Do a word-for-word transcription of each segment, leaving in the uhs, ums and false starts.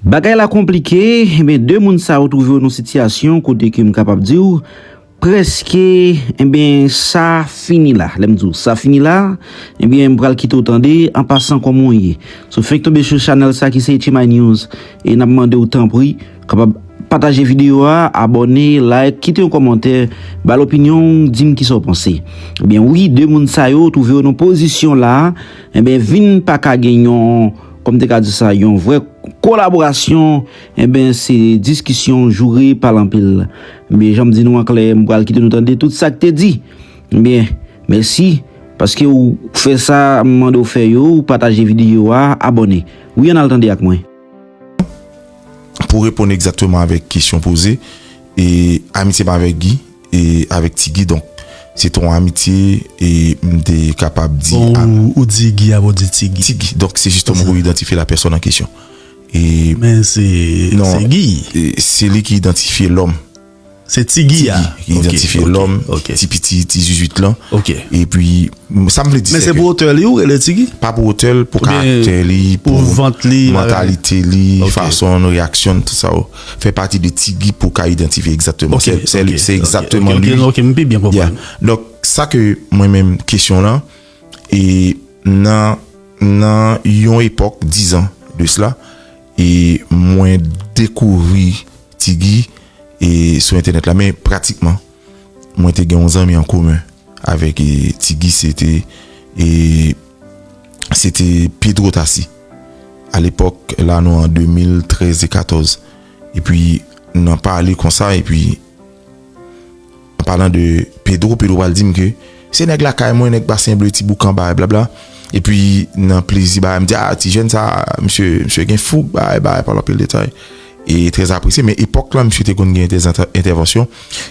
Bagay la konplike, ebyen, de moun sa yo twouve yo nan sitiyasyon kote ke m kapab di w, prèske, ebyen, sa fini la. Lè m di w sa fini la, ebyen, m pral kite w tande an pasan kòman w ye. Si w fenk tonbe sou chanèl sa ki se H M I News, e n ap mande w tanpri, kapab pataje videyo a, abòne, like, kite yon kòmantè, ba l opinyon w, di m kisa w panse. Ebyen, wi, de moun sa yo twouve yo nan pozisyon la, ebyen, vin pa ka gen yon, kòm te ka di sa, yon vrè kolaborasyon, enben, se diskisyon joure pale anpil. Men jan m di nou an klè, m pral kite nou tande tout sa k te di. Men, mèsi, paske w fè sa m mande w fè yo, w pataje videyo a, abòne. Wi, ann al tande ak mwen. Pou reponn egzakteman avèk kesyon poze, e amitye m avèk Guy, e avèk Ti Guy, donk, se te yon amitye, e m te kapab di. Bon, a- ou, ou di Guy, apre ou di Ti Guy. Ti Guy, donk, se jisteman pou idantifye la pèsòn an kesyon. E, men se, non, se Guy. E, se li ki idantifye lòm. Se Ti Guy a. Ti Guy ki idantifye lòm, ti piti, ti zuizwit lan. Ok. Epi, sa m vle di, men se pou otè li ou rele Ti Guy? Pa pou otè l, pou karaktè li, pou vant li, mantalite li, fason l reyaksyon, tout sa yo. Fè pati de Ti Guy pou ka idantifye egzakteman. Se, se, se egzakteman li. Ok, m pi byen konprann. Donk, sa ke mwen menm, kesyon lan, e nan, nan yon epòk, dizan de sela, e mwen dekouvri Ti Guy, e sou entènèt la, men pratikman, mwen te gen yon zanmi an komen avèk, e, Ti Guy, se te, e, se te Pedro Tassy. Alepòk, la nou an de mil trèz e katòz. Epi, nan pale konsa, epi, an palan de Pedro, Pedro pral di m ke se nèg lakay mwen, nèg Basen Ble, Ti Boukan, bagay, blabla. Epi, nan plezi, bagay, m di, a, ti jèn sa, misye, misye gen fouk, bagay, bagay, pale anpil detay. E trè apresye, men epòk la, misye te konn gen de entèvansyon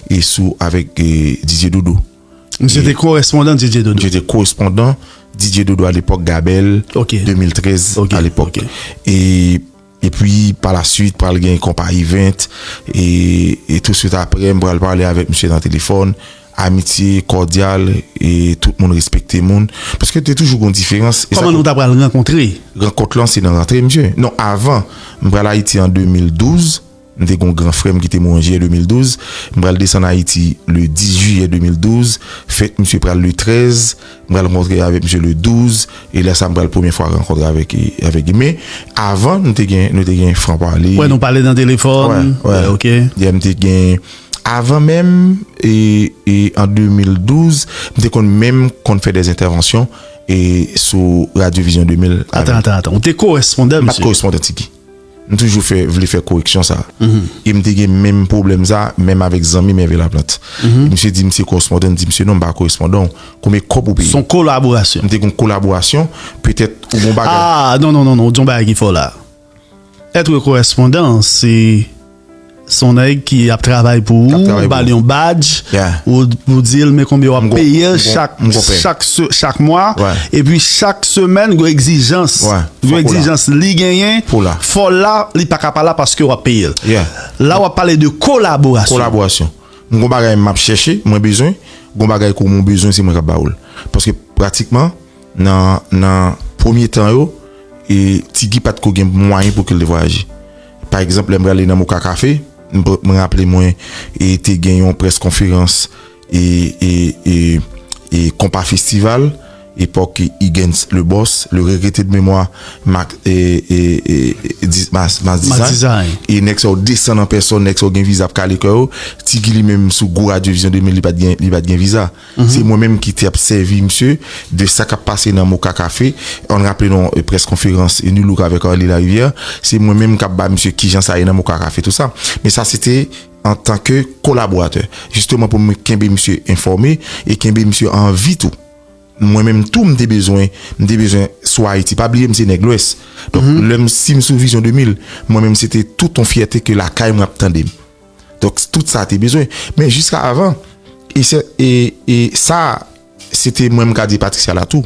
e sou avèk, e, Didier Dodo. Misye te korespondan Didier Dodo. Misye te korespondan Didier Dodo alepòk, Gabèl, de mil trèz alepòk. E, epi, pa la swit, pral gen Konpa Event, e, e touswit apre, m pral pale avèk misye nan telefòn, amitye kòdyal, e tout moun respekte moun. Paske te toujou gon diferans. Kòman nou ta pral rankontre? Rankont lan, se nan rantre, misye. Non, avan, m pral Ayiti an de mil douz, m te gon gran frè m ki te mouri an jiyè de mil douz. M pral desann Ayiti le dis jiyè de mil douz. Fèt misye pral le trèz. M pral rankontre avèk misye le douz. E lè sa, m pral premye fwa rankontre avèk, avèk li. Men, avan, nou te gen, nou te gen franpale. Wè, nou pale nan telefòn. Wè, wè. Ok. Yeah, m te gen, avan menm, e, e an de mil douz, m te konn menm konn fè de entèvansyon, e sou Radyo Vizyon de mil. Atan, atan, atan. Ou te korespondan, misye? M pa t korespondan, Ti Guy. M toujou fè, vle fè koreksyon sa. E m te gen menm pwoblèm sa, menm avèk zanmi m Hervé Laplante. Misye di m se korespondan, m di misye non, m pa korespondan w. Konbyen kòb ou peye? Se yon kolaborasyon. M te gen yon kolaborasyon, petèt ou gon bagay. Ah, non, non, non, non, ou di yon bagay ki fò la. Être correspondant, se, se yon nèg ki ap travay pou ou, ou ba l yon badge, ou, ou di l men konbyen w ap peye l chak, chak, se- chak mwa, epi chak semèn, gon egzijans. Gon egzijans li genyen, fò l la, li pa ka pa la paske w ap peye l. La, w ap pale de kolaborasyon. Kolaborasyon. M gon bagay m ap chèche, mwen bezwen, gon bagay ke w bezwen, se mwen k ap ba ou l. Paske pratikman, nan, nan premye tan yo, e, Ti Guy pa t ko gen mwayen pou ke l te vwayaje. Pa egzanp, lè m prale nan Moka Kafe, m, mwen raple mwen, e, te gen yon près konferans, e, e, e, e Konpa Festival, epòk Higgins Le Boss, le regretté de mémoire, Max, e, e, e, e, Dis-, Mas, Mas Design. E nèg sa yo desann an pèsòn, nèg sa yo gen viza ap kale kò yo. Ti Guy li menm sou gwo Radyo Vizyon de mil, li pa t gen, li pa t gen viza. Se mwen menm ki te ap sèvi misye de sa k ap pase nan Moka Kafe. Ann raple nou, e, près konferans, e, Nu Look avèk Arly Larivière. Se mwen menm k ap ba misye kijan sa ye nan Moka Kafe, tou sa. Men sa se te antanke kolaboratè. Jisteman pou mwen kenbe misye enfòme e kenbe misye anvi tou. Mwen menm tou, m te bezwen, m te bezwen sou Ayiti. Pa bliye, m se nèg Lwès. Donk, lè m, si m sou Vizyon de mil, mwen menm, se te tout yon fyète ke lakay mwen ap tande m. Donk, tout sa te bezwen. Men jiska avan, e se, e, e sa, se te mwen, m ka di Patricia Latour.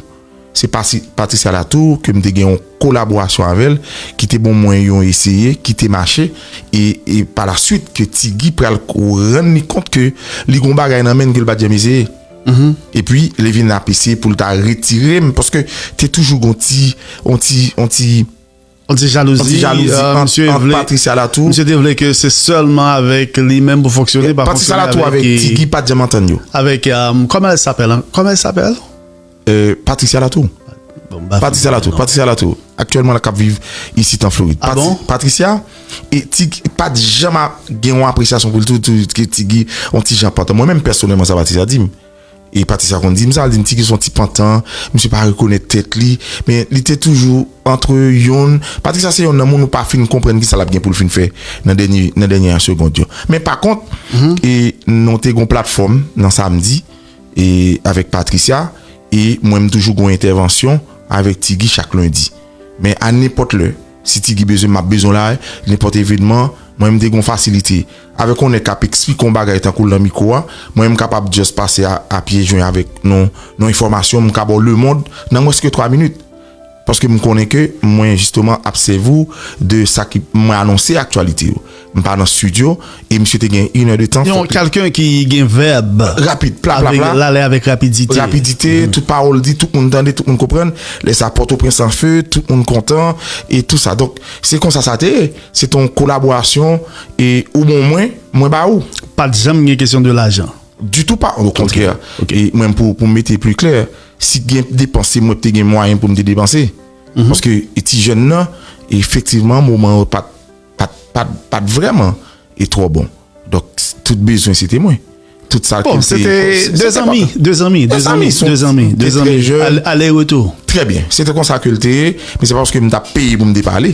Se Pasi-, Patricia Latour ke m te gen yon kolaborasyon avè l, ki te ban mwen yon eseye, ki te mache, e, e pa la swit ke Ti Guy pral ko-, rann li kont ke li gon bagay nan men l ke l pa t janm eseye. Epi, li vin ap eseye pou l ta retire m, paske te toujou gon ti, on ti, on ti, Yon ti jalouzi, Yon ti jalouzi euh, ant, misye ant vle, Patricia Latour. Misye te vle ke se sèlman avèk li menm pou fonksyone, pa Patricia fonksyone Latour avèk avèk, Tiggy pa t janm antann yo. Avèk, euh, comment elle s'appelle, hein? Comment elle s'appelle? Euh, Patricia Latour. Bon, m pa Patricia fini, Latour. non. Patricia Latour. Aktyèlman, l ap viv isit an Florid. Ah Pati- bon? Patricia, e Tiggy pa t janm ap gen yon apresyasyon pou li tou, tou, ke Tiggy, yon ti jan pantan. Mwen menm, pèsonèlman, sa Patricia di m. E Patricia konn di m sa, li di m Tiggy se yon ti pantan, misye pa rekonèt tèt li, men li te toujou antre yonn. Patricia se yonn nan moun ou pa fin konprann ki sa l ap gen pou l fin fè nan dènye, nan dènye segond yo. Men pa kont, e nou te gon platfòm nan samdi, e avèk Patricia, e mwen m toujou gon entèvansyon avèk Tiggy chak lendi. Men a nenpòt lè, si Tiggy bezwen m, m ap bezwen la, nenpòt evenman, mwen m te gon fasilite. Avèk yon nèg k ap eksplike yon bagay tankou l nan mikwo a, mwen m kapab just pase a, a pye jwen avèk non, non enfòmasyon, m ka ba w lemond nan mwens ke twa minit. Paske m konnen ke mwen jisteman ap sèvi w de sa ki mwen anonse aktyalite yo. M pa nan studio e misye te gen inèdtan. Yon kèlken ki gen vèb Rapid, pla, pla, avèk, pla. l ale avèk rapidite. Rapidite, tout pawòl di, tout moun tande, tout moun konprann. Lè sa Pòtoprens an fe, tout moun kontan e tou sa. Donk, se konsa sa te ye. Se te yon kolaborasyon e ou ban mwen, mwen ba ou. Pa t janm gen kesyon de lajan. Ditou pa, okontrè. Ok. E mwen, pou, pou m mete pli klè, si gen depans, se mwen ki te gen mwayen pou m te depanse. Paske e ti jèn nan, efektivman, moman yo pa t, pa t, pa t, pa t vrèman e twò bon. Donk, tout bezwen, se te mwen. Tout sa Bon, ke l te se te de zanmi, de zanmi, de De zanmi, zanmi, son de zanmi, ti de te zanmi. trè jèn. Ale, ale retou. Trè byen. Se te konsa ke l te ye, men se pa paske m t ap peye pou m te pale.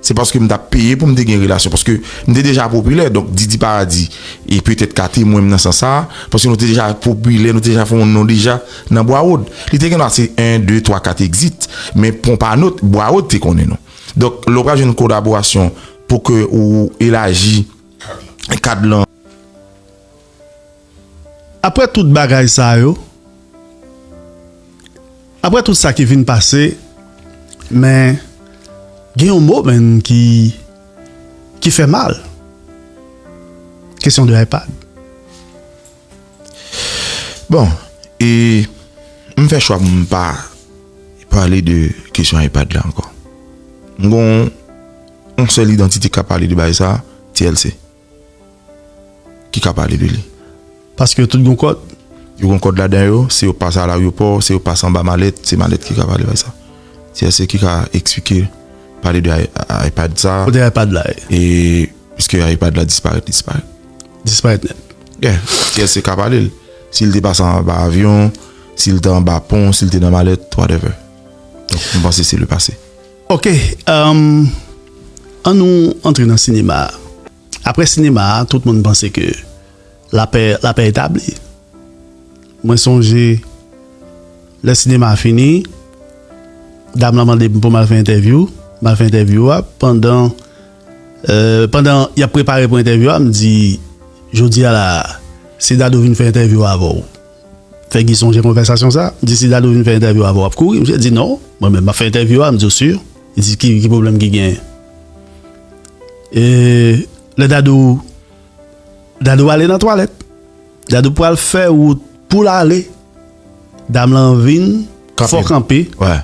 Se paske m t ap peye pou m te gen relasyon. Paske m te deja popilè, donk Didi Paradis, e petèt ka temwen m nan sans sa, paske nou te deja popilè, nou te deja fè yon non deja nan Bwa Wòd. Li te gen dwa se en, de, twa, kat exit, men Ponpanot, Bwa Wòd te konnen nou. Donk, lè w pral jwenn kolaborasyon pou ke ou elaji kad lan. Apre tout bagay sa yo, apre tout sa ki vin pase, men gen yon mo, menn, ki, ki fè mal. Kesyon de iPad. Bon, e m fè chwa pou m pa pale de kesyon iPad la ankò. M gon yon sèl idantite k ap pale de bagay sa, T L C. Ki ka pale de li. Paske tout gon kòd. Yo gon kòd ladan yo, se yo pase a laryopò, se yo pase anba malèt, se malèt ki ka pale bay sa. T L C ki ka eksplike, pale de i- i- iPad sa. Kote iPad la ye? E piske iPad la disparèt, li disparèt. Disparèt nèt. Yeah, T L C ka pale l. Si l te pase anba avyon, si l te anba pon, si l te nan malèt, whatever. Donk, m panse se le pase. Ok, um, an nou antre nan sinema a. Apre sinema a, tout moun panse ke lapè, lapè etabli. Mwen sonje, lè sinema a fini, dam lan mande m pou m al fè entèvyou. M al fè entèvyou a. Pandan, euh, pandan y ap prepare pou entèvyou a, m di, jodi a la, si Dadou vin fè entèvyou avè w, fè Guy sonje konvèsasyon sa. M di, si Dadou vin fè entèvyou avè w, w ap kouri? Misye di, non, mwen menm, m ap fè entèvyou a. M di, w si? Li di, ki, ki pwoblèm ki genyen? E lè Dadou, Dadou ale nan twalèt. Dadou pral fè wout pou l ale. Dam lan vin, fò kanpe. Wè.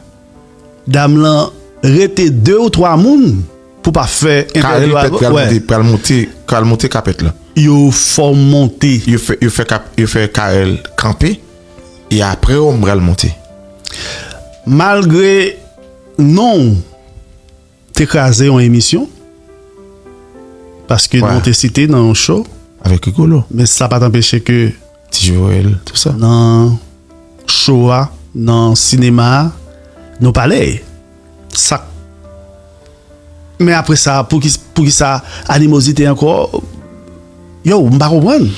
Dam lan rete de ou twa moun pou pa fè Karèl entèvyou pèt avè pral w. monte, pral monte, pral monte kapèt la. Yo fè w monte. Yo fè, yo fè, kap, yo fè Karèl kanpe, e apre yo m pral monte. Malgre non w te kraze yon emisyon, paske Wè. Non w te site nan yon show, Avèk Rigolo. Men sa pa t anpeche ke Ti Joel, tout sa. Nan show a, nan sinema a, nou pale. Sa. Men apre sa, pou ki, pou ki sa animozite ankò? Yo, m pa konprann.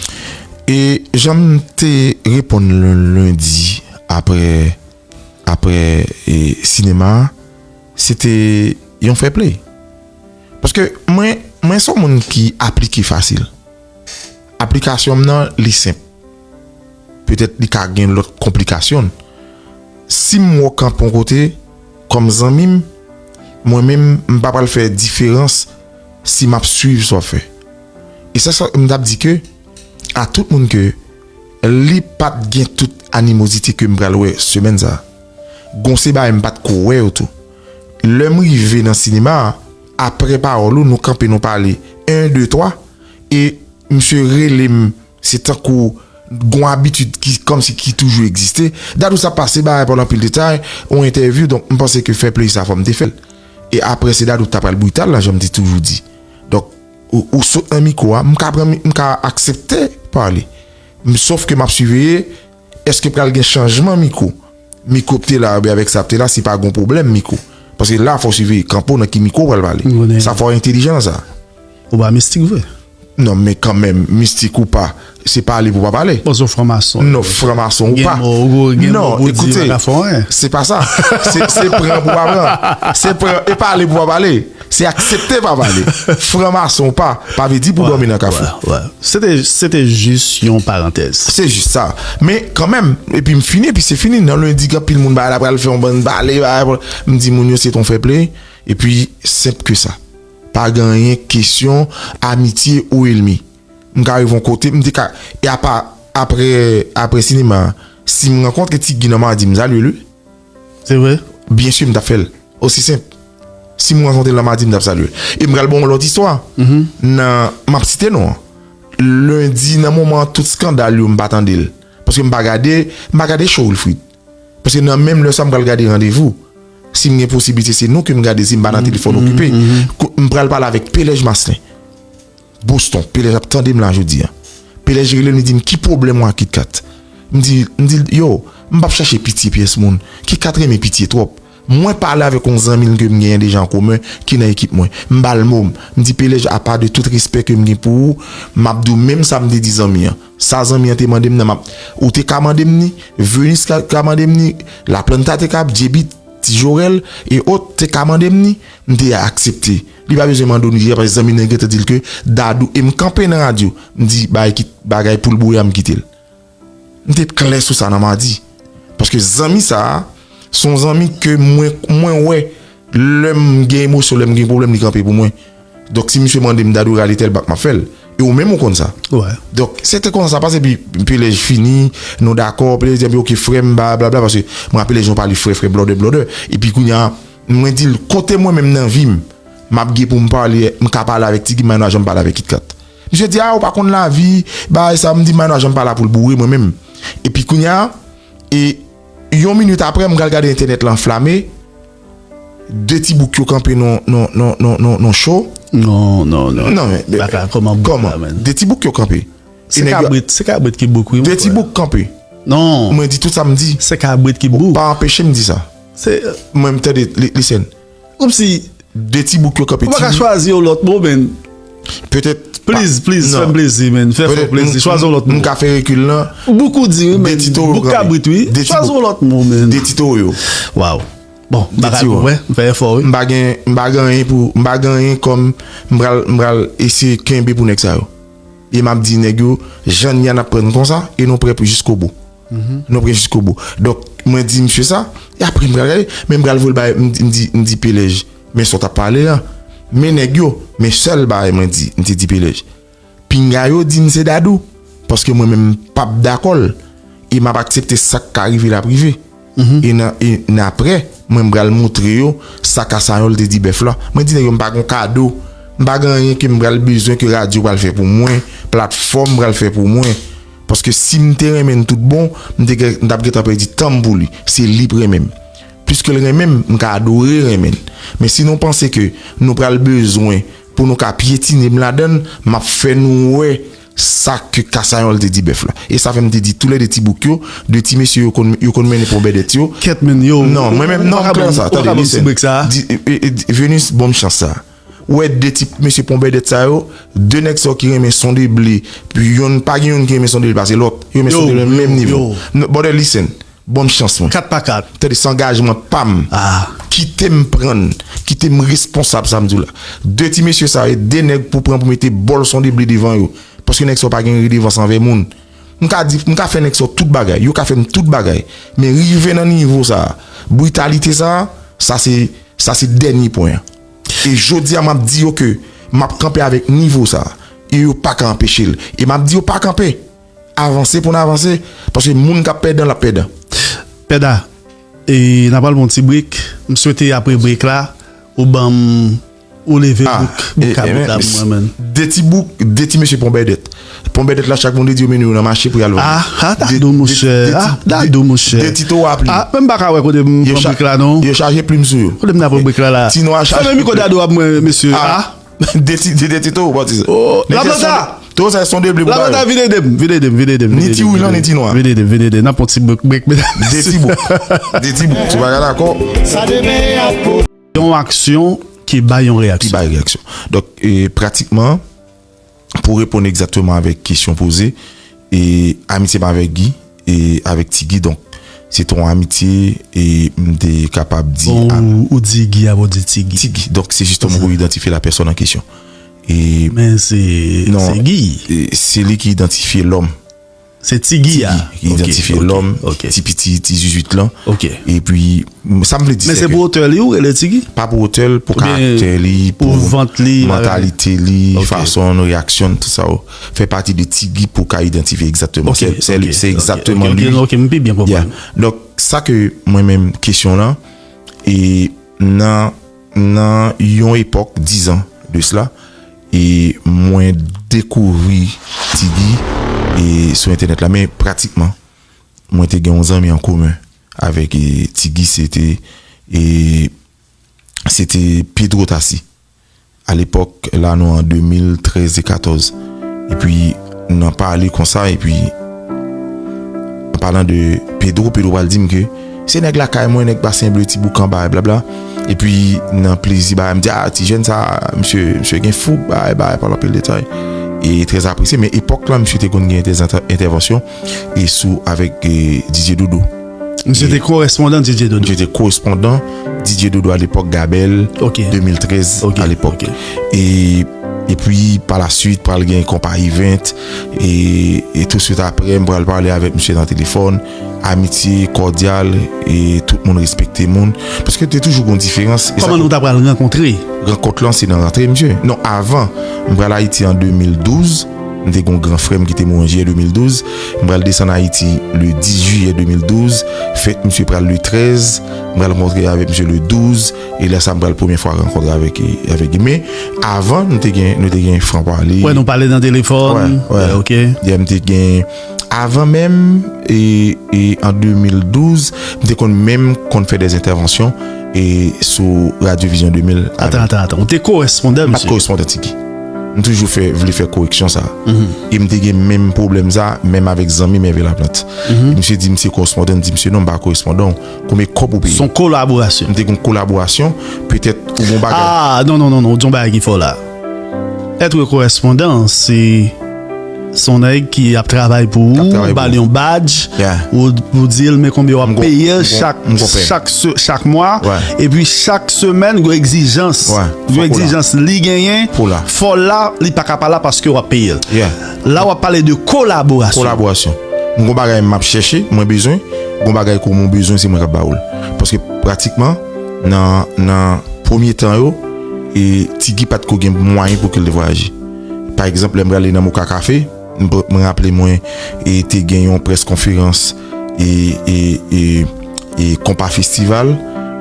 E jan m te reponn l- lendi apre, apre e, sinema a, se te yon fair play. Paske mwen, mwen se yon moun ki aplike fasil. Aplikasyon m nan, li senp. Petèt li ka gen lòt konplikasyon. Si m wè w kanpe yon kote, kòm zanmi m, mwen menm, m pa pral fè diferans si m ap swiv sa w ap fè. E se sa m t ap di ke, a tout moun ke li pa t gen tout animozite ke m pral wè semèn sa a. Gon se bagay m pa t ko wè yo tou. lè m rive nan sinema a, apre pawòl ou, nou kanpe, nou pale, en, de, twa, e misye rele m, se tankou gon abitid ki, kòmsi ki toujou egziste. Dadou, sa pase, bagay pa anpil detay, yon entèvyou, donk, m panse ke fè plezi sa, fò m te fè l. E apre, se Dadou ki ta pral brital la, jan m te toujou di. Donk, ou, ou sot nan mikwo a, m ka pran mi-, m ka aksepte pale. M, sòf ke m ap siveye, èske pral gen chanjman mikwo? Mikwo p te la, oubyen avèk sa p te la, si pa gon pwoblèm mikwo. Paske la, fò w siveye kanpe w nan ki mikwo w pral pale. M konnen. Sa fò w entelijan nan sa. Ou pa mistik vre. Non, men kanmenm, mistik ou pa, se pale pou pa pale. Bon, se yon franmason. Non, franmason ou pa. Gen mò, ou gen mò pou di, pa ka fè anyen. Non, ekoute, se pa sa. Se, se pran pou pa pran. Se pran, e pale pou pa pale. Se aksepte pa pale. Franmason ou pa, pa vle di pou dòmi nan kafou. Wè, wè. Se te, se te jis yon parantèz. Se jis sa. Men kanmenm, epi m fini, epi se fini. Nan lendi, gen anpil moun, bagay la pral fè yon bann pale, bagay, m di moun yo se t on fè play, epi senp ke sa. Pa gen anyen kesyon amitye ou elmi. M ka rive yon kote, m te ka, e apa, apre, apre sinema, si m rankontre Ti Guy nan madi, m salye l, wi. Se vre? Byen si, m t ap fè l. Osi senp. Si m rankontre l nan madi, m t ap salye l. E m pral ba w yon lòt istwa. Nan, m ap site non an. Lendi, nan moman tout eskandal yo, m pa tande l. Paske m pa gade, m pa gade show Wilfrid. Paske nan menm lè sa, m pral gade Randevou. Si m gen posiblite, se nou ke m gade, si m pa nan telefòn okipe. Ko-, m pral pale avèk Pelèj Maslin. Boston, Pelèj ap tande m la jodi a. Pelèj rele m, li di m, "Ki pwoblèm ou ak KitKat?" M di, m di l, "Yo, m p ap chache pitye pyès moun. KitKat renmen pitye twòp." Mwen pale avèk yon zanmi l ke m genyen deja an komen, ki nan ekip mwen. M ba l mo m. M di, "Pelèj, apa de tout respè ke m gen pou ou, m ap di w menm sa m te di zanmi an. Sa zanmi an te mande m nan, m ap, ou te ka mande m ni, Venus ka, ka mande m ni, Laplanta te ka, J B, Ti Jorèl, e ot, te ka mande m ni, m te aksepte." Li pa bezwen mande w ni, paske zanmi nan gentan di l ke Dadou, e m kanpe nan radyo, m di, "Bagay ki, bagay pou l boure a, m kite l." M te klè sou sa nan madi. Paske zanmi sa a, se yon zanmi ke mwen, mwen wè, lè m gen emosyon, lè m gen pwoblèm, li kanpe pou mwen. Donk, si misye mande m, "Dadou, rale tèl bak," m ap fè l. E ou menm ou konn sa. Wè. Donk, se te konsa sa pase, epi Pelèj fini, nou dakò, Pelèj di, "Oke, frè m, ba, bla, bla," paske mwen ak Pelèj nou pale frè, frè, blòdè, blòdè. Epi kounye a, mwen di l, "Kote mwen menm nan vi m, m ap gen pou m pale, m ka pale avèk Ti Guy, m pa janm pale avèk KitKat." Misye di, "A, ou pa konn lavi, bagay sa," m di, "M pa janm pale pou l boure mwen menm." Epi kounye a, e yon minit apre, m pral gade entènèt la anflame, de ti bouk yo kanpe nan, nan, nan, nan, nan, nan show. Non, non, non. Non, men, men, Baka, kòman bouk la, man? De ti bouk yo kanpe. Se kabrit, se kabrit ki bouk, wi, mon frè. De ti bouk kanpe. Non. Mwen di tout sa m di. Se kabrit ki bouk. Pa anpeche m di sa. Se... Mwen, m tande, li, listen. Kòmsi... De ti bouk yo kanpe. Ou pa ka chwazi yon lòt mo, men. Petèt. Please, please, fè m plezi, men. Fè, fè m plezi. Chwazi yon lòt mo. M ka fè rekil lan. Bouk ou di, wi, men. De ti towo yo kanpe. Bouk kabrit, wi. Chwazi yon lòt mo, men. De ti towo yo. Waw. Bon, m pa ka konprann, m fè efò, wi. M pa gen, m pa gen anyen pou, m pa gen anyen kòm m pral, m pral eseye kenbe pou nèg sa yo. E m ap di nèg yo, jan n ye a n ap pran n konsa, e nou prè pou jiskobou. Nou prè jiskobou. Donk, mwen di misye sa, e apre m pral gade, men m pral voye l bay, m di, m di, m di Pelèj, men sa w t ap pale a. Men nèg yo, men sèl bagay mwen di, m te di Pelèj. Pinga yo di m se Dadou, paske mwen menm m p ap dakò l, e m ap aksepte sa k ka rive l ap rive. E nan, e nan apre, mwen m pral montre yo sa Kasayòl te di bèf la. Mwen di nèg yo m pa gon kado, m pa gen anyen ke m pral bezwen ke radyo pral fè pou mwen, platfòm pral fè pou mwen. Paske si m te renmen n tout bon, m te gen, m t ap gentan pèdi tan m pou li. Se li k renmen m. Pliske l renmen m, m ka adore renmen l. Men si nou panse ke nou pral bezwen pou nou ka pyetine m ladan l, m ap fè nou wè sa ke Kasayòl te di bèf la. E sa fè m te di toulède ti bouk yo, de ti mesye yo konn, yo konn mennen pon bèdèt yo. Kèt, men, yo. Non, mwen menm, non, m klè sa. Tande, listen. Di, e, e, di, Venus, ban m chans sa. Ou wè de ti mesye pon bèdèt sa yo, de nèg sa yo ki renmen sonde ble, pi yonn, pa gen yonn ki renmen sonde ble pase lòt. Yo renmen sonde ble menm nivo. Brother, listen. Ban m chans mwen. Kat pa kat. Tande, se angajman pa m. Kite m pran n. Kite m responsab sa m di w la. De ti mesye sa yo, de nèg pou pran pou mete bòl sonde ble devan yo. Paske nèg sa yo pa gen redevans anvè moun. M ka di, m ka fè nèg sa yo tout bagay. Yo ka fè m tout bagay. Men rive nan nivo sa a, britalite sa a, sa se, sa se dènye pwen an. E jodi a, m ap di yo ke m ap kanpe avèk nivo sa a. E yo pa ka anpeche l. E m ap di yo pa kanpe. Avanse pou n avanse, paske moun k ap pèdan, l ap pèdan. Pèda, e n ap al pran yon ti brek. M swete apre brek la, ou ban m, ou leve bouk, bouk kabrit la pou mwen, menn. De ti bouk, de ti mesye pon bèdèt. Pon bèdèt la, chak vandredi, yo mennen yo nan mache pou y al vann. Ah, ah, dadou, monchè. Ah, dadou, monchè. De ti towo a plim. Ah, men m pa ka wè kote m pran brik la, non. Yo chaje plim sou yo. Kote m ta pran brik la, la? Ti nwa chaje. Fèmen mikwo dadou a pou mwen, mesye. Ah. De ti, de, de ti towo, bò ti sa. Oh, Laplanta! Towo sa, se yon de ble pou ba yo. Laplanta, vin ede m, vin ede m, vin ede m. Ni ti wouj lan, ni ti nwa. Vin ede m, vin ede m. N ap pran ti brik, brik, medam. De ti bouk. De ti bouk. Si w pa ka dakò. Yon aksyon ki bay yon reyaksyon. Ki bay reyaksyon. Donk, e, pratikman, pou reponn egzakteman avèk kesyon poze, e, amitye m avèk Guy, e, avèk Ti Guy, donk, se te yon amitye, e, m te kapab di. Bon, ou, ou di Guy, avan ou di Ti Guy. Ti Guy. Donk, se jisteman pou idantifye la pèsòn an kesyon. E men se, se Guy. E, se li ki idantifye lòm. Se Ti Guy a. Ti Guy ki idantifye lòm, ti piti, ti zuizwit lan. Ok. Epi, m, sa m vle di, men se pou otè li ou rele Ti Guy? Pa pou otè l, pou karaktè li, pou vant li, mantalite li, fason l reyaksyon, tout sa, fè pati de Ti Guy pou ka idantifye egzakteman. Se, se, se egzakteman li. Ok, m pi byen konprann. Donk, sa ke mwen menm, kesyon lan, e nan, nan yon epòk, dizan de sela, e mwen dekouvri Ti Guy, e sou entènèt la, men pratikman, mwen te gen yon zanmi an komen avèk, e, Ti Guy, se te, e, se te Pedro Tassy. A lepòk, la nou an de mil trèz e katòz. Epi, n ap pale konsa, epi, an palan de Pedro, Pedro pral di m ke se nèg lakay mwen, nèg Basen Ble, Ti Boukan, bagay, blabla. Epi, nan plezi, bagay, m di, a, ti jèn sa, misye, misye gen fouk, bagay, bagay, pale anpil detay. E trè apresye, men epòk la, misye te konn gen dè entè-, entèvansyon, e sou, avèk, e, Didier Dodo. Misye te korespondan Didier Dodo. Misye te korespondan Didier Dodo a lepòk, Gabèl, de mil trèz a lepòk. E, epi, pa la swit, pral gen Konpa Event, e, e tou swit apre, m pral pale avèk misye nan telefòn. Amitye kòdyal, e tout moun respekte moun. Paske te toujou gon diferans. Kòman nou ta pral rankontre? Rankont lan, se nan rantre, misye. Non, avan, m pral Ayiti an de mil douz. M te gon gran frè m ki te mouri an jiyè de mil douz. M pral desann Ayiti le dis jiyè de mil douz. Fèt misye pral le trèz. M pral rankontre avèk misye le douz. E lè sa, m pral premye fwa rankontre avèk, avèk li. Men, avan, nou te gen, nou te gen franpale. Wè, nou pale nan telefòn. Wè, wè. Ok. Yè, m te gen, avan menm, e, e an de mil douz, m te konn menm konn fè dè entèvansyon, e, sou Radyo Vizyon de mil. Atan, atan, atan. Ou te korespondan, misye? M pa t korespondan, Ti Guy. M toujou fè, vle fè koreksyon sa. E m te gen menm pwoblèm sa, menm avèk zanmi m Ève Laplante. Misye di m se korespondan, m di misye non, m pa korespondan. Konbyen kòb ou peye? Se yon kolaborasyon. M te gen yon kolaborasyon, petèt ou gen yon bagay. Ah, non, non, non, non, ou di yon bagay ki fò la. Être correspondant, se, se yon nèg ki ap travay pou ou, ou ba l yon badge, ou, ou di l men konbyen w ap peye l chak, chak se-, chak mwa, epi chak semèn, gon egzijans, gon egzijans li genyen, fò la, li pa ka pa la paske w ap peye l. La, w ap pale de kolaborasyon. Kolaborasyon. M gon bagay m ap chèche, mwen bezwen, gon bagay ke mwen bezwen, se mwen k ap ba ou l. Paske pratikman, nan, nan premye tan yo, e Ti Guy pa t ko gen mwayen pou ke l te vwayaje. Pa egzanp, lè m prale nan Moka Kafe, m, mwen raple mwen, e te gen yon près konferans, e, e, e, e Konpa Festival,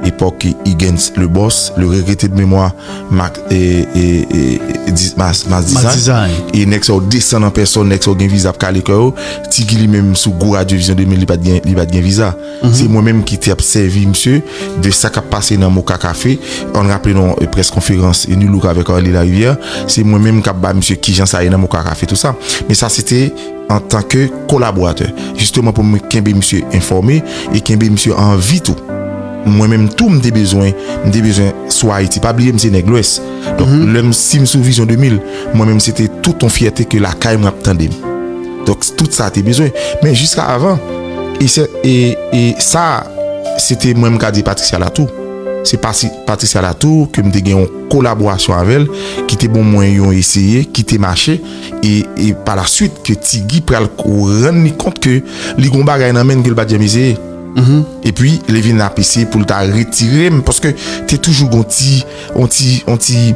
epòk Higgins le Boss, le regretté de mémoire, Max, e, e, e, Dis-, Max, Max Design. Max Design. E nèg sa yo desann an pèsòn, nèg sa yo gen viza ap kale kò yo. Ti Guy li menm sou gwo Radyo Vizyon de mil, li pa t gen, li pa t gen viza. Se mwen menm ki te ap sèvi misye de sa k ap pase nan Moka Kafe. Ann raple nou, e, près konferans, e, Nu Look avèk Arly Larivière. Se mwen menm k ap ba misye kijan sa ye nan Moka Kafe, tou sa. Men sa se te antanke kolaboratè. Jisteman pou mwen kenbe misye enfòme e kenbe misye an vi tou. Mwen menm tou, m te bezwen, m te bezwen sou Ayiti. Pa bliye, m se nèg Lwès. Donk, lè m, si m sou Vizyon de mil, mwen menm, se te tout yon fyète ke lakay mwen ap tande m. Donk, tout sa te bezwen. Men jiska avan, e se, e, e sa, se te mwen, m ka di Patricia Latour. Se Pasi-, Patricia Latour ke m te gen yon kolaborasyon avè l, ki te ban mwen yon eseye, ki te mache, e, e pa la swit ke Ti Guy pral rann li kont ke li gon bagay nan men l ke l pa t janm eseye. Epi, li vin ap eseye pou l ta retire m, paske te toujou gon ti, on ti, on ti,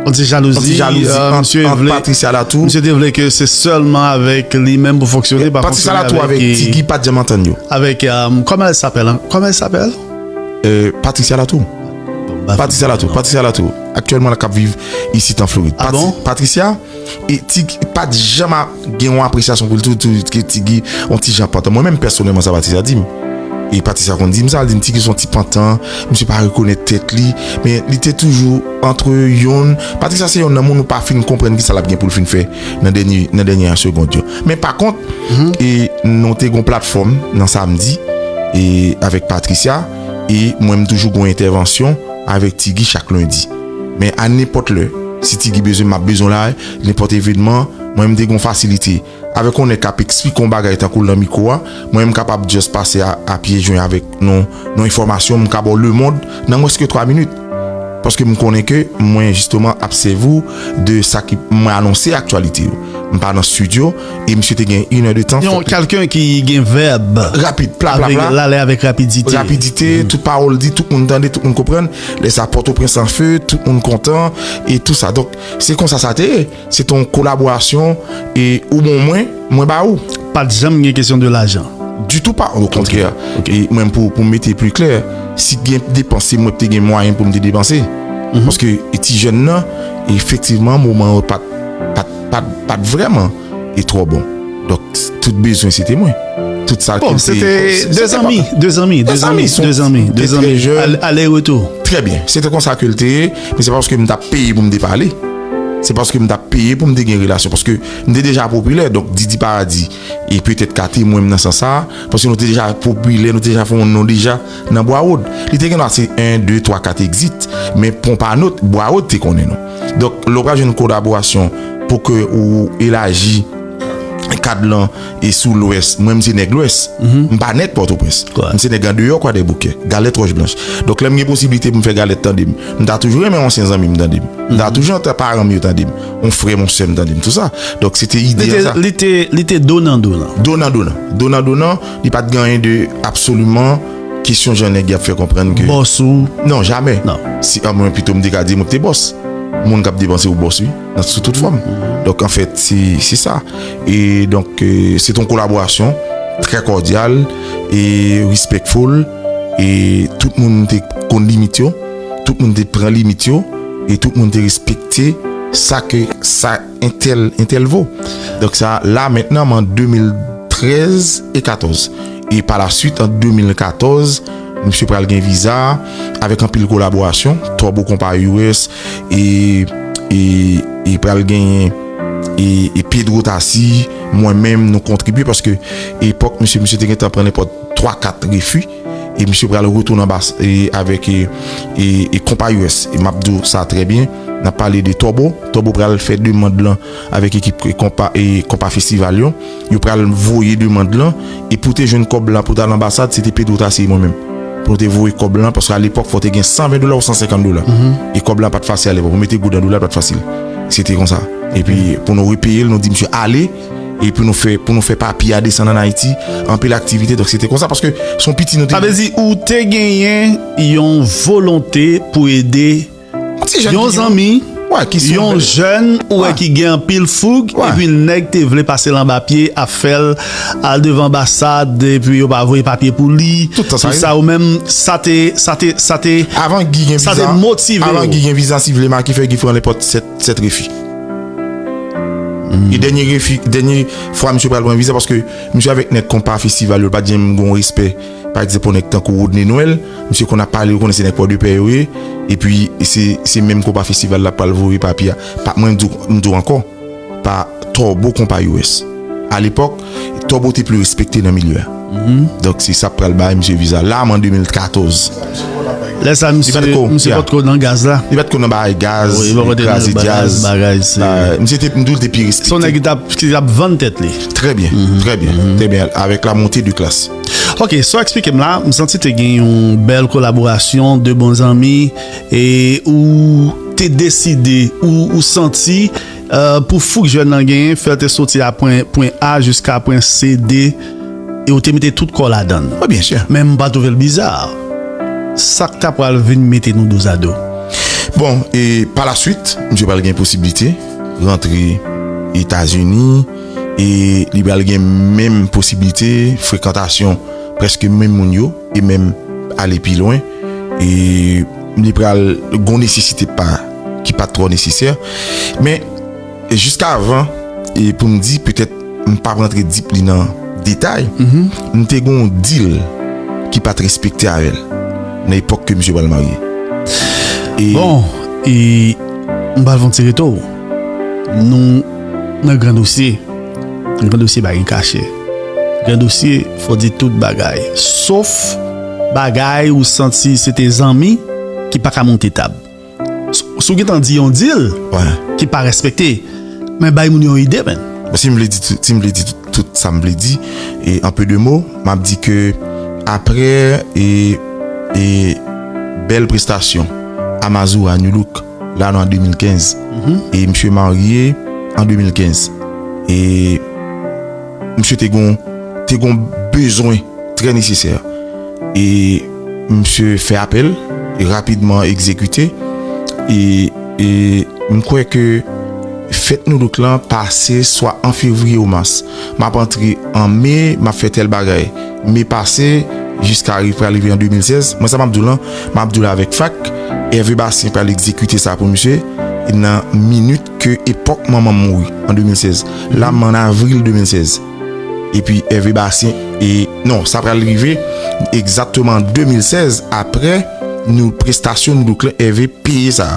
on ti jalouzi, on ti jalouzi, euh, ant, ant Patricia Latour. Misye te vle ke se sèlman avèk li menm pou fonksyone, pa fonksyone avèk, Patricia Latour avèk Ti Guy pa t janm antann yo. Avèk, euh, comment elle s'appelle, hein? Comment elle s'appelle? Euh, Patricia Latour. Bon, Patricia Latou, Patricia Latou. Aktyèlman, l ap viv isit an Florid. Ah bon? Patricia, e Tig pa t janm gen yon apresyasyon pou l tou, tou ke Tig yon ti jan pantan. Mwen menm pèsonèlman, sa Patricia di m. E Patricia konn di m sa, l di m Tig se yon ti pantan, misye pa rekonèt tèt li, men li te toujou antre yonn. Patricia se yonn nan moun ou pa fin konprann ki sa l ap gen pou l fin fè nan dènye, nan dènye segonn yo. Men pa kont, e nou te gon platfòm nan samdi, e avèk Patricia, e mwen m toujou gon entèvansyon avèk Tig chak lendi. Men a nenpòt lè, si Tig bezwen m, m ap bezwen la, nenpòt evènman, mwen m te gon fasilite. Avèk yon nèg k ap eksplike yon bagay tankou l nan mikwo a, mwen m kapab just pase a, a pye jwen avèk nou, nou enfòmasyon, m ka ba w lemonn nan mwens ke twa minit. Paske m konnen ke mwen jisteman ap sèvi w de sa ki mwen anonse aktyalite yo. M pa nan studio e misye te gen inè de tan. Yon kèlken ki gen vèb rapid, pla pla pla, l ale avèk rapidite. Rapidite, tout pawòl di, tout moun tande, tout moun konprann. Lè sa Pòtoprens an fe, tout moun kontan e tou sa. Donk se konsa sa te ye. Se te yon kolaborasyon e ou ban mwen, mwen ba ou. Pa t janm gen kesyon de lajan. Ditou pa, okontrè. E mwen pou, pou m mete pli klè, si gen depans, se mwen ki te gen mwayen pou m te depanse. Paske e ti jèn nan, efektivman, moman yo pa t, pa t, pa t, pa t vrèman e twò bon. Donk tout bezwen se te mwen. Tout sa ke m te... Bon, se te de zanmi, de zanmi, de zanmi, de zanmi, de zanmi. Ale, ale retou. Trè byen. Se te konsa ke l te ye, men se pa paske m t ap peye pou m te pale. Se paske m t ap peye pou m te gen relasyon. Paske m te deja popilè, donk Didi Paradis e petèt ka temwen m nan sans sa, paske nou te deja popilè, nou te deja fè yon non deja nan Bwa Wòd. Li te gen dwa se en, de, twa, kat exit, men Ponpanot, Bwa Wòd te konnen nou. Donk lè w pral jwenn kolaborasyon pou ke ou elaji kad lan e sou Lwès, mwen m se nèg Lwès. M pa nèg Pòtoprens. M se nèg andeyò Kwadèboukè, galèt Wòch Blanch. Donk lè m gen posiblite pou m fè galèt tande m, m ta toujou renmen yon ansyen zanmi m tande m. M ta toujou antre paran m yo tande m, yon frè m, yon sè m tande m, tou sa. Donk se te ide an sa. Li te, li te, li te donan donan. Donan donan. Donan donan, li pa t gen anyen de absoliman kesyon jan nèg y ap fè konprann ke... Bòs ou? Non, jamè. Non. Si, a mwen pito m te ka di mwen ki te bòs. Moun k ap depanse ou bòs wi, nan sou tout fòm. Donk anfèt se, se sa. E donk e, se te yon kolaborasyon trè kòdyal e respectful, e tout moun te konn limit yo, tout moun te pran limit yo, e tout moun te respekte sa ke sa entèl, entèl vo. Donk sa la mentnan, an de mil trèz e katòz. E pa la swit, an de mil katòz, misye pral gen viza avèk anpil kolaborasyon, Twòbo Konpa U S, e, e, e pral genyen e, e Pedro Tassi, mwen menm, nou kontribye paske epòk misye, misye te gentan pran nenpòt twa, kat refi e misye pral retounen anba e, avèk e, e, e Konpa U S. E m ap di w sa trè byen, n ap pale de Twòbo. Twòbo pral fè demann lan avèk ekip e Konpa, e Konpa Festival yo. Yo pral voye demann lan e pou te jwenn kòb lan pou t al anbasad, se te Pedro Tassi e mwen menm. Pou nou te voye kòb lan, paske alepòk fò w te gen san ven dola ou san senkant dola. E kòb lan pa t fasil alepòk. Pou mete goud an dola pa t fasil. Se te konsa. Epi pou nou repeye l, nou di misye ale. E pou nou fè, pou nou fè papye a desann ann Ayiti, anpil aktivite. Donk se te konsa paske se yon piti nou te... Sa vle di ou te genyen yon volonte pou ede yon zanmi, yon jèn ou wè ki gen anpil foug, epi nèg te vle pase l anba pye, ap fè l al devan anbasad, epi yo pa voye papye pou li. Tout sa, wi. Sa ou menm, sa te, sa te, sa te, sa te motive w. Avan Guy gen viza, avan Guy gen viza, si vle Marc fè Guy pran nenpòt sèt, sèt refi. E dènye refi, dènye fwa misye pral pran viza, paske misye avèk nèg konpa festival yo, l pa t janm gen yon respè. Pa egzanp, yon nèg tankou Rodney Noël, misye konn ap pale, ou konnen se nèg Pòdepè yo ye, epi se, se menm konpa festival la pral voye papye a. Pa, mwen, m di w, m di w ankò, pa Twòbo Konpa U S. Alepòk, Twòbo te pli respekte nan milye a. Donk, se sa k pral bay misye viza la, an de mil katòz. Lè sa, misye, misye potko nan gaz la. Li potko nan bagay gaz, li kraze djaz. Misye te, m di w, li te pi respekte. Se yon nèg ki t ap, ki t ap vann tèt li. Trè byen, trè byen, trè byen, avèk la montée de classe. Ok, sa w eksplike m la, m santi te gen yon bèl kolaborasyon, de bon zanmi, e ou te deside, ou, ou santi, e, pou fouk jèn nan genyen, fè l te soti a pwen, pwen A jiska pwen C, D, e ou te mete tout kò w ladan l. Wi, byen si. Men m pa twouve l biza. Sa k ta pral vin mete nou dozado? Bon, e pa la swit, misye pral gen posiblite rantre Etazini, e li pral gen menm posiblite frekantasyon prèske menm moun yo, e menm ale pi lwen. E li pral gon nesesite pa ki pa t twò nesesè. Men, jiskavan, e pou m di, petèt m p ap rantre deeply nan detay, m te gon deal ki pa t respekte avè l nan epòk ke misye pral marye. E Bon, e m pral fè yon ti reto. Nou nan gran dosye. Gran dosye pa gen kache. Gran dosye, fò di tout bagay. Sof bagay ou santi se te zanmi ki pa ka monte tab. Si w gentan di yon deal Wè. ki pa respekte, men bay moun yon ide, men. Si m vle di tout, si m vle di tout, tout sa m vle di, e an pe de mo, m ap di ke apre e, e bèl prestasyon Amazura Nu Look la nan de mil kenz, e misye marye an de mil kenz. E misye te gon, te gon bezwen trè nesesè. E misye fè apèl, e rapidman egzekite. E, e m kwè ke fèt Nu Look lan pase swa an fevriye ou mas. M ap antre an me, m ap fè tèl bagay. Me pase, jiska ri-, pral rive an de mil sèz. Mwen sa m ap di w lan, m ap di w la avèk fak. Hervé Bastien pral egzekite sa pou misye. E nan minit ke epòk manman m mouri an de mil sèz. La, m an avril de mil sèz. Epi Hervé Bastien, e non, sa pral rive egzakteman an de mil sèz, apre nou prestasyon Nou Look lan, Hervé peye sa.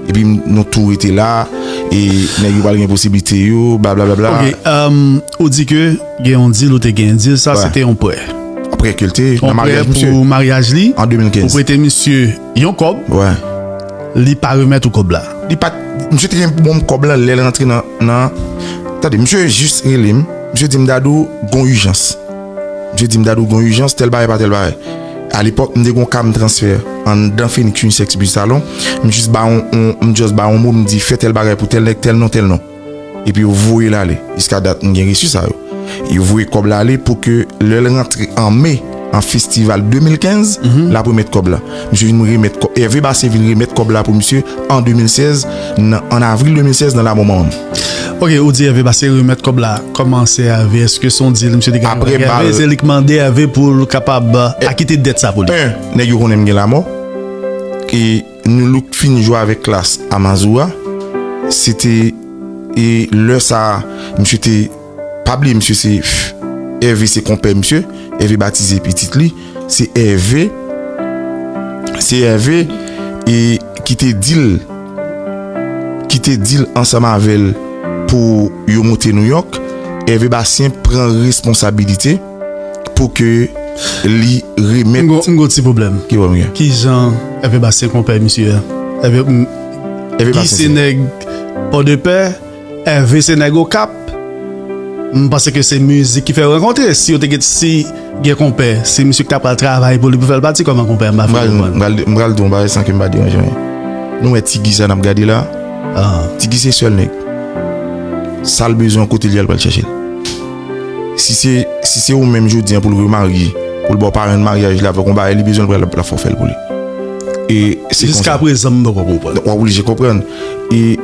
Epi nou tou rete la, e nèg yo pral gen posiblite yo, blablabla. Ok, um, ou di ke gen yon deal, ou te gen deal, sa Wè. se te yon prè. Prè ke l te Yon nan prè maryaj misye pou maryaj li. an de mil kenz. Ou prete misye yon kòb, Wè. li pa remèt ou kòb la. Li pa t, misye te gen bon kòb lan lè l rantre nan, nan, tande, misye jis rele m. Misye di m, Dadou, gon ijans. Misye di m, Dadou, gon ijans, tèl bagay pa tèl bagay. Alepòk, m te gon ka m transfè anndan Phoenix Unisex Beauty Salon. M jis ba yon, yon, m just ba yon mo, m di, fè tèl bagay pou tèl nèg, tèl non, tèl non. Epi yo voye l ale. Jiska dat, m gen resi sa yo. Yo voye kòb la ale pou ke lè l rantre an me, an festival de mil kenz, l ap remèt kòb la. Misye vin remèt kòb, Hervé Bastien vin remèt kòb la pou misye an de mil sèz, nan, an avril de mil sèz, nan lanmò manman m. Ok, ou di Hervé Bastien remèt kòb la. Kòman se Hervé? Èske se yon deal misye te gen Apre avèk Hervé? bal. Se li k mande Hervé pou l kapab, euh, E- akite dèt sa pou li. En, nèg yo konnen m gen lanmò. E Nou Look fin jwe avèk Klass Amazura. Se te, e lè sa a, misye te, pa bliye, misye se, Hervé se konpè misye, Hervé batize pitit li, se Hervé, se Hervé, e ki te di l, ki te di l ansanm avè l pou yo moute Nouyòk, Hervé Bastien pran responsabilite pou ke li remèt M gon, m gon ti pwoblèm. Ki pwoblèm gen? Kijan Hervé Bastien konpè misye a? Hervé, m, Hervé Guy Bastien se se nèg Pòdepè, Hervé se nèg Okap. M panse ke se mizik ki fè yo rankontre. Si yo te gen, si gen konpè, se misye ki ta pral travay pou li pou fè l pati kòman konpè, m pa fin M pral, m konprann. pral, m pral di yon bagay san ke m pa deranje anyen. Nou wè Ti Guy sa n ap gade la? Ah. Ti Guy se sèl nèg. Sa l bezwen kote l ye a, l pral chèche l. Si se, si se ou menm jodi an pou l remarye, pou l ba w parenn maryaj li avèk yon bagay, li bezwen l pral, l ap fè w fè l pou li. E se Jiska konsa. prezan, m poko konprann. W ap oblije konprann. E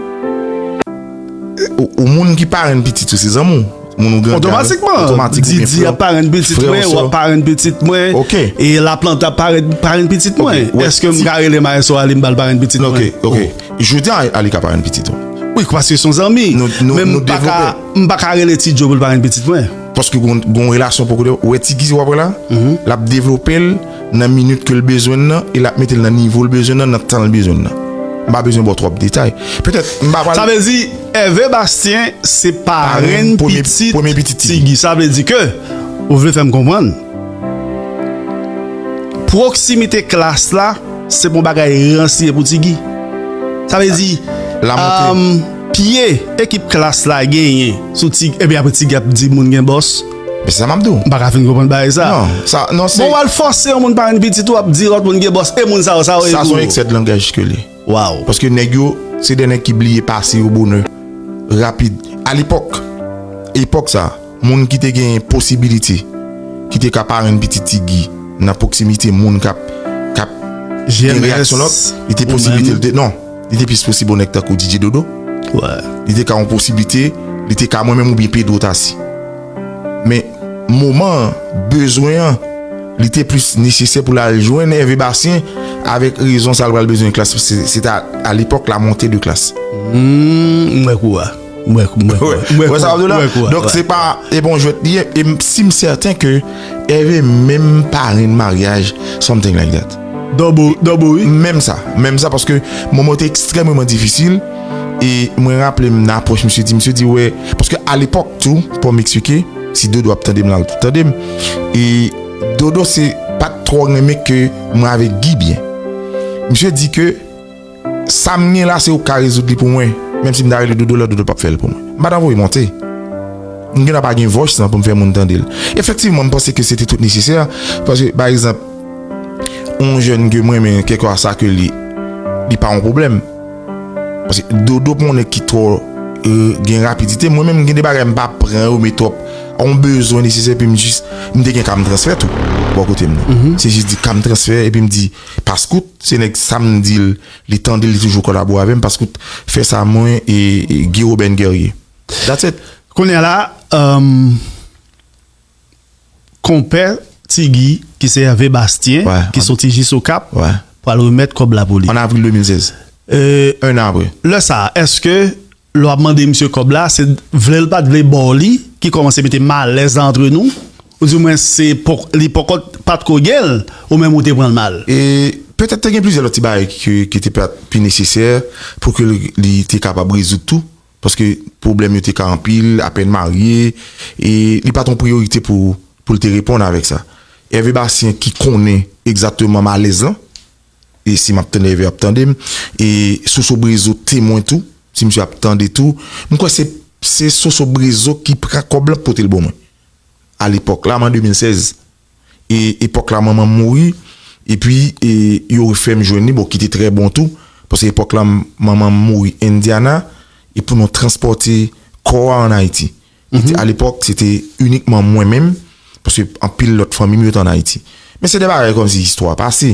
ou, ou moun ki parenn pitit ou, se zanmi w. Moun ou grandi avèk, Otomatikman, otomatik ou gen Didi frè, ap parenn pitit frè mwen, ou w sè. ap parenn pitit mwen, Ok. e Laplanta ap parenn, parenn pitit Ok, mwen. wè, Èske m ti ka rele Maestro Ali, m ba l parenn pitit mwen? Ok, ok. Jodi a, Ali ka parenn pitit ou. Wi, paske se yon zanmi. Nou, nou, Men m nou pa ka, devlope. m pa ka rele Ti Djo pou l parenn pitit mwen. Paske gon, gon relasyon poko de, ou wè Ti Guy w ap wè la, Mhm. l ap devlope l nan minit ke l bezwen nan, e l ap mete l nan nivo l bezwen nan, nan tan l bezwen nan. M pa bezwen ba w twòp detay. Petèt, m pa pral Sa vle di, Hervé Bastien se parenn Parenn premye, pitit premye pitit Ti Ti Guy. Guy. Sa vle di ke, ou vle fè m konprann, pwoksimite Klass la, se pa yon bagay rans li ye pou Ti Guy. Sa vle di, La monte. um, pye ekip Klass la genyen sou Ti, epi apre Ti Guy ap di moun gen bòs. Men se sa m ap di w. M pa ka fin konprann bagay sa. Non, sa, non, se Bon, w al fòse yon moun parenn pitit ou, ap di lòt moun gen bòs, e moun sa yo, sa yo ye Sa se pou yon yo. eksè de langaj ke li ye. Wow. Paske nèg yo, se de nèg ki bliye pase yo bonè rapid. Alepòk, epòk sa, moun ki te gen posibilite, ki te ka parenn pitit Ti Guy nan pwoksimite moun k ap, k ap gen J M S, reyaksyon lòt, li te ou posiblite, menm. li te, non, li te plis posib yon nèg tankou D J Dodo. Wè. Li te ka yon posiblite, li te ka mwen menm oubyen Pedro Tassy. Men moman an, bezwen an, li te plis nesesè pou l al jwenn Hervé Bastien avèk rezon sa l pral bezwen klas, se, se ta, a lepòk la monte de klas. Hmm, m wè kou a. M wè kou, m wè kou. M wè Wè sa w ap di la? kou a, Donk wè. Se pa, e bon jwèt li ye, e m- si m sèten ke Hervé menm parenn maryaj, something like that. Double, double, wi. Menm sa, menm sa, paske moman te ekstrèmeman difisil. E mwen raple m nan apwòch misye di, misye di, wè, paske alepòk tou, pou m eksplike, si Dodo ap tande m la, l ap tande m. E Dodo se pa t twò renmen ke mwen avèk Guy byen. Misye di ke sa m gen la, se ou k ka rezoud li pou mwen. Menm si m ta rele Dodo la, Dodo p ap fè l pou mwen. M pa t anvoye monte. M gen pa gen vòch san pou m fè moun tande l. Efektivman, m panse ke se te tout nesesè. Paske, pa egzanp, yon jèn ke mwen renmen, kèlkeswa sa ke li, li pa yon pwoblèm. Paske Dodo pou yon nèg ki twò, euh, gen rapidite, mwen menm gen de bagay m pa pran yo, men twòp. Yon bezwen nesesè, epi m jis, m te gen ka m transfè tou, bò kote m nan. Se jis di ka m transfè, epi m di, Paskout, se nèg sa m di l, li tande l, li toujou kolabore avè m, Paskout fè sa mwen e, e Guy Robert Guerrier. That's it. Kounye a la, um, konpè Ti Guy, ki se Hervé Bastien, Wè. Ki soti jis Okap, Wè. Pral remèt kòb la pou li. An avril de mil sèz. Euh, Un an apre. Lè sa, èske lè w ap mande misye kòb la, se vle l pa t vle ba w li, ki kòmanse mete malèz la antre nou? Ou di mwen se pòk- li pòkò pat ko gen l, ou menm ou te pran l mal? E petèt te gen plizyè lòt ti bagay ki, ki te pa pi nesesè pou ke li, li te kapab rezoud tou. Paske pwoblèm yo te ka anpil, apèn marye, e li pa t yon priyorite pou, pou l te reponn avèk sa. Hervé Bastien ki konnen egzakteman malèz lan, e si m ap tande Hervé ap tande m, e Soso Brezo temwen tou, si misye ap tande tou, m kwè se, se Soso Brezo ki pran kòb lan pote l ban mwen. Alepòk la, m an de mil sèz. E epòk la, manman m mouri, epi e, yo refè m jwenn li, bon, ki te trè bon tou, paske epòk la, m- manman m mouri Indiana, e pou nou transpòte kò a ann Ayiti. E te- alepòk, se te inikman mwen menm, paske anpil lòt fanmi m yo te ann Ayiti. Men se de bagay kòmsi istwa pase.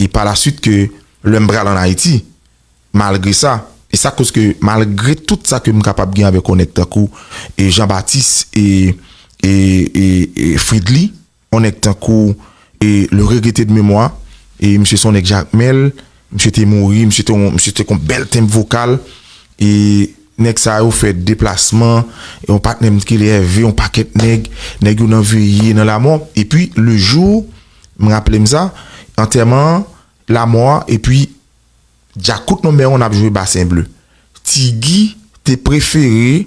E pa la swit ke lè m pral ann Ayiti, malgre sa, e sa koz ke malgre tout sa ke m kapab gen avèk yon nèg tankou e Jean Baptiste e, e, e, e Fredly, yon nèg tankou e le regretté de mémoire, e misye se yon nèg Jakmèl, misye te mouri, misye te yon, misye te kon bèl tenb vokal, e nèg sa yo fè deplasman, e yon patnè m ki rele Hervé, yon pakèt nèg, nèg yo nan veye, nan lamò, epi le jou, m raple m sa, antèman an, lamò a, epi Djakout Number One ap jwe Basen Ble. Ti Guy te prefere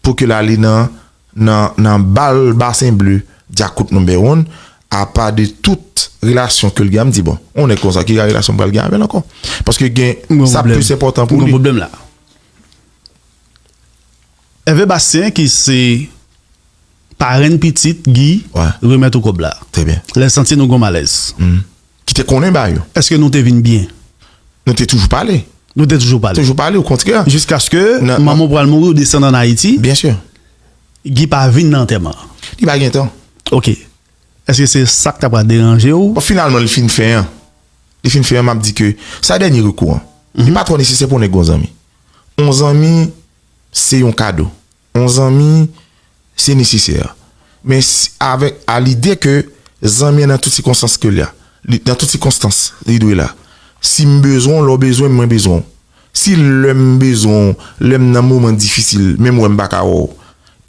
pou ke l ale nan, nan, nan bal Basen Ble Djakout Number One, apa de tout relasyon ke l gen, m di, bon, yon nèg konsa, ki relasyon m pral gen avè l ankò? Paske gen, sa plis enpòtan pou li. Pwoblèm la. Hervé Bastien, ki se parenn pitit Guy, remèt ou kòb la. Trè byen. Lè l santi nou gon malèz. Ki te konnen bagay yo. Èske nou te vin byen? Nou te toujou pale. Nou te toujou pale. Toujou pale, okontrè. Jiskaske manman w pral mouri, ou desann ann Ayiti. Byen si. Guy pa vin nan antèman an. Li pa gen tan. Ok. Èske se sa k ta pral deranje w? Bon, finalman, li fin fè an. Li fin fè an, m ap di ke sa dènye rekou an. Li pa twò nesesè pou nèg gon zanmi. Yon zanmi, se yon kado. Yon zanmi, se nesesè. Men avèk a lide ke zanmi an nan tout sikonstans ke l a, nan tout sikonstans, li dwe la. Si m bezwen w, lè w bezwen m, mwen bezwen w. Si lè m bezwen w, lè m nan moman difisil, menm wè m pa ka wè w.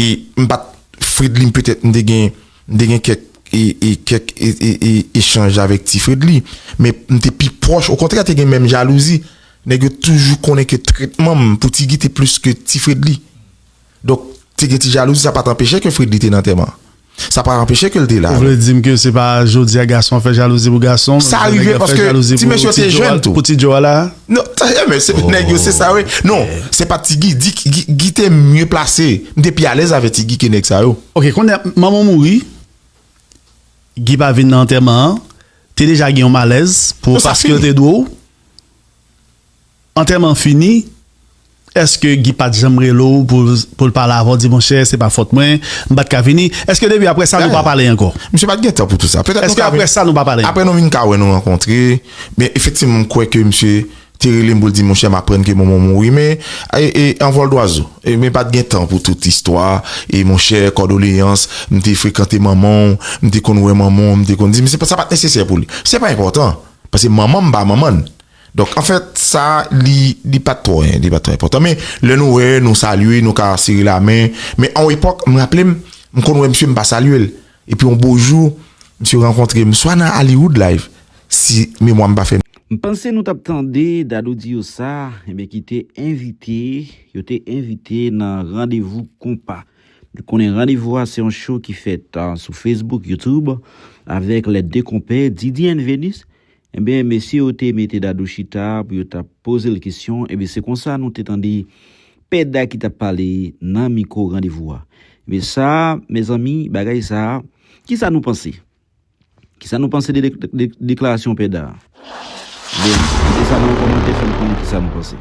E m pa t Fredly, petèt m te gen, m te gen kèk, e, e, kèk e, e, e, echanj avèk ti Fredly, men m te pi pwòch, okontrè, te gen menm jalouzi. Nèg yo toujou konnen ke tretman m pou Ti Guy te plis ke ti Fredly. Donk, te gen ti jalouzi, sa pa t anpeche ke Fredly te nan antèman an. Sa pa anpeche ke l te la. Ou vle di m ke se pa jodi a gason ap fè jalouzi pou gason? Sa rive paske ti mesye te jwenn tou. Pou ti Joe a la? Non, men se nèg yo, se sa, wi. Non, se pa Ti Guy. Di, Guy, Guy te mye plase. M te pi alèz avèk Ti Guy ke nèg sa yo. Ok, kounye a, manman w mouri, Guy pa vin nan antèman an, te deja gen yon malèz pou paske l te dwe w. Antèman fini, èske Guy pa t janm rele w pou, pou l pale avè w, di, monchè, se pa fòt mwen, m pa t ka vini? Èske depi apre sa, nou pa pale ankò? Misye pa t gen tan pou tout sa. Petèt nou Èske ka apre vin- sa, nou pa pale? Apre nou vin ka wè nou rankontre. Men efektivman, m kwè ke misye te rele m pou l di, monchè, m aprann ke manman w mouri, men e, e, an vòl dwazo. E, men pa t gen tan pou tout istwa. E, monchè, kòdoleyans, m te frekante manman w, m te konn wè manman w, m te konn di, men se pa, sa pa t nesesè pou li. Se pa enpòtan. Paske manman m pa manman l. Donk, anfèt, sa, li, li pa t twò, li pa t twò enpòtan. Men, lè nou wè, nou salye, nou ka sere lamen. Men, an epòk, m raple m, m konn wè misye, m pa salye l. Epi, yon bo jou, misye rankontre m, swa nan Hollywood Live, si memwa m pa fè m. M panse nou t ap tande Dadou di yo sa, enben ki te envite, yo te envite nan Randevou Konpa. Nou konnen Randevou a se yon show ki fèt ah, sou Facebook, YouTube, avèk les deux compères, Didi and Venus. Enben, mesye yo te mete Dadou chita pou yo t ap poze l kesyon. Enben, se konsa nou te tande Pè Da ki t ap pale nan mikwo Randevou a. Enben, sa, mezanmi, bagay sa, kisa nou panse? Kisa nou panse de, de, de deklarasyon Pè Da? Enben, kite sa nan kòmantè, fè m konnen kisa nou panse.